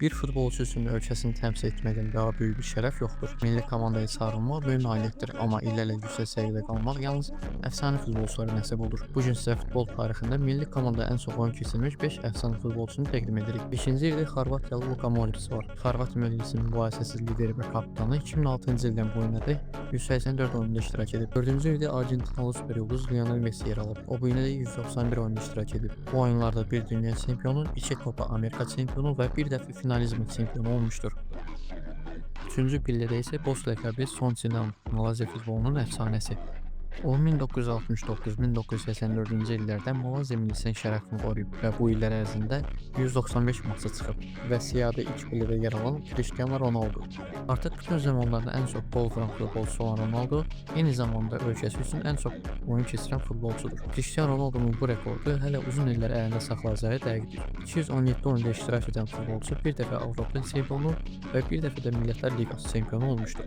Bir futbolçu üçün ölkəsini təmsil etməkdən daha böyük bir şərəf yoxdur. Milli komandaya çağırılmaq böyük nailiyyətdir, amma illərlə yüksək səviyyədə qalmaq yalnız əfsanə futbolçulara nəsib olur. Bu gün sizə futbol tarixində milli komanda ən çox oyun keçirmiş 5 əfsanə futbolçusunu təqdim edirik. 5-ci yerdə Xorvatiyalı Luka Modric var. Xorvatiya millisinin mübahisəsiz lideri və kapitanı 2006-cı ildən bu günədək 184 oyunda iştirak edib. 4-cü yerdə Argentinalı super ulduz Lionel Messi yer alıb. O bu günədək 191 oyunda iştirak edib. Bu oyunlarda bir dünya çempionu, 2 Copa Amerika çempionu və bir dəfə finalizm çempionu olmuşdur. Üçüncü pillədə isə Boss ləqəbli Son Sinan, Malayziya futbolunun əfsanəsi. O 1969-1984-cü illərdə Malayziya millisinin şərəfini qoruyub və bu illər ərzində 195 maça çıxıb və siyahıda ilk pillədə yer alan Cristiano Ronaldo. Artıq bütün zamanlarda ən çox qol vuran futbolçusu olan Ronaldo eyni zamanda ölkəsi üçün ən çox oyun keçirən futbolçudur. Cristiano Ronaldo'nun bu rekordu hələ uzun illər əlində saxlayacağı dəqiqdir. 217 oyunda iştirak edən futbolçu bir dəfə Avropa çempionu və bir dəfə də Millətlər Liqası çempionu olmuşdur.